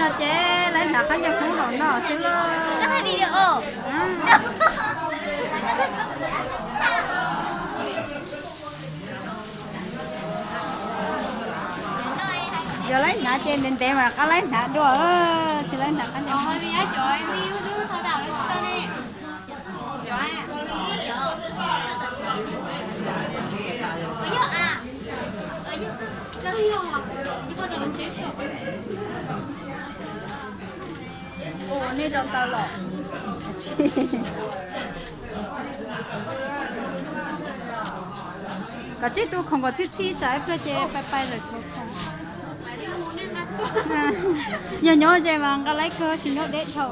Ces laib hnav qab ncaws Hmoob los noj xwb lauj. Yog laib hnav ces ntev ntev mas rov qab laib hnav dua, tsis laib hnav qab ncaws. Ua nej rau tau los. Kom tsib tug khoom kom txhij txhij tsam ib pliag ces pais pais lawm. Yog nyob ze mas nqa laib kawg, tsis nyob deb dhau.